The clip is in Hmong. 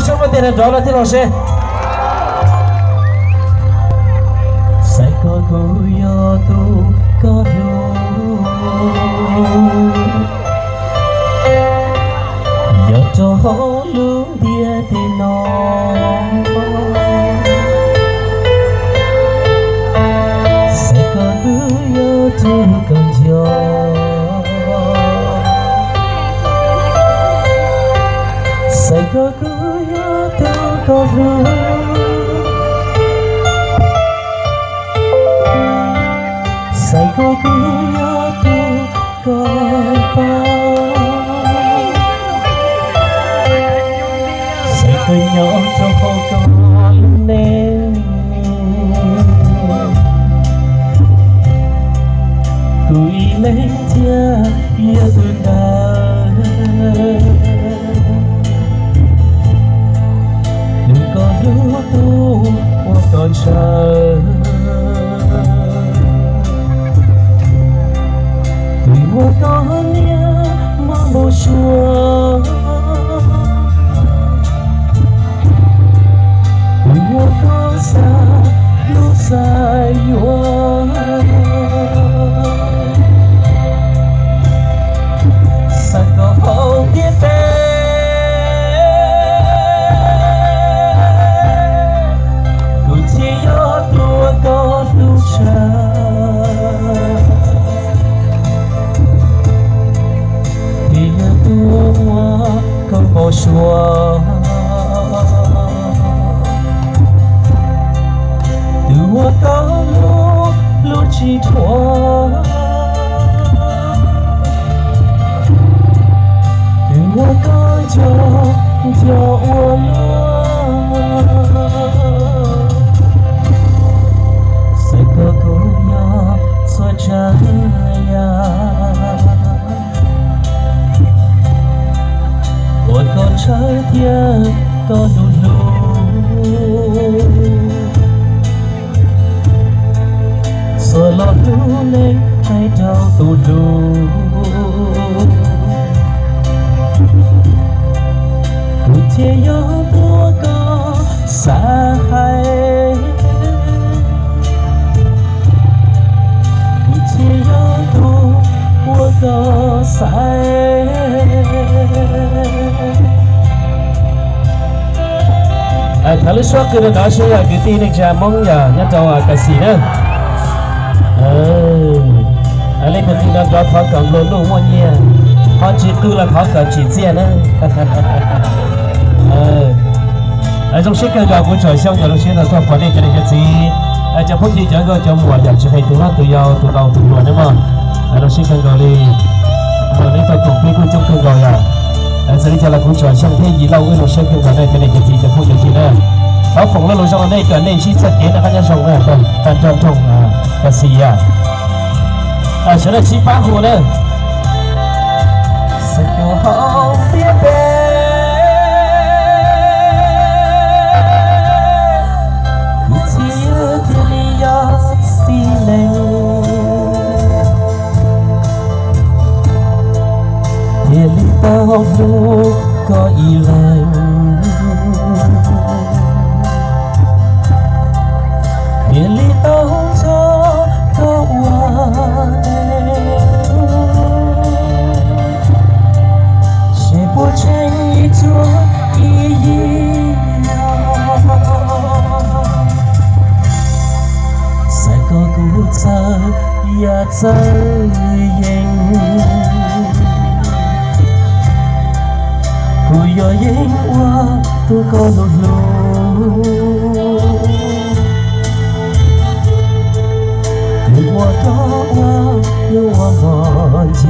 Tso muaj tiag nrov los thiaj los seb. Xav kom kuv yog tus koj hlub, yog rau hauv lub ntiaj teb no. Xav kom kuv yog tus koj nco, xav kom kuv yog tus koj hlub, xav kom kuv yog tus koj pab, xav kom nyob rau hauv koj lub neej, kuv ib leeg thiaj yog tus ntawd, tus koj hlub, tus uas koj ntshaw, tus uas koj niam muab npau suav, tus uas koj xav hlub xav yuav. Xav kom hauv ntiaj teb, kuv thiaj yog tus uas koj hlub tshaj, thiaj yog tus uas koj npau suav, tus uas koj hlub, hlub tsis dhuav, tus uas koj nco, nco ua luaj. Xav kom kuv yog txhua tsav yam uas koj ntshaw thiab koj hlub hlub, txhua lo lub neej hais rau tus hlub, kuv thiaj yog tus uas koj xav hais, kuv thiaj yog tus uas koj xaiv. Thov lub suab qw rau nrov seb yog kwv tij neej tsa Hmoob yog nyob rau Kas Xis na. Leej twg qw nrov nrov thov kom nplua nuj muaj nyiaj, ho tsis qw los thov kom tsim txiaj na. Zoo siab kawg nkaus kuv Tsom Xyooj yog zoo siab tau tuaj pom nej cov niam cov txiv, cov phooj ywg cov nkauj cov muam yog tsis hais tus hlob tus yau tus laus tus hluas nawb mog. Zoo siab kawg nkaus li. Neb tau koom peb kuj coob kawg nkaus yog. Txawm li cas los kuv Tsom Xyooj thiab Yim Lauj wb zoo siab kawg nkaus nej cov niam cov txiv cov phooj cov ywg na. Thov foom lo lus zoo rau nej kom nej ntsib txoj kev noj qab nyob zoo na, tag nrho nroog Kas Xis yog. Sawv daws sib pab hu na. Xav kom hauv ntiaj teb, kuv thiaj thiaj li yog txiv neej, thiaj li tau hlub koj ib leeg, thiaj li tau nco koj ua neej, seb puas tseem ib txuas ib yig. Xav kom kuv txawj yam txawj yees, kuv yuav yeej ua tus koj hlub hlub, tus uas koj ua, tus uas koj nco.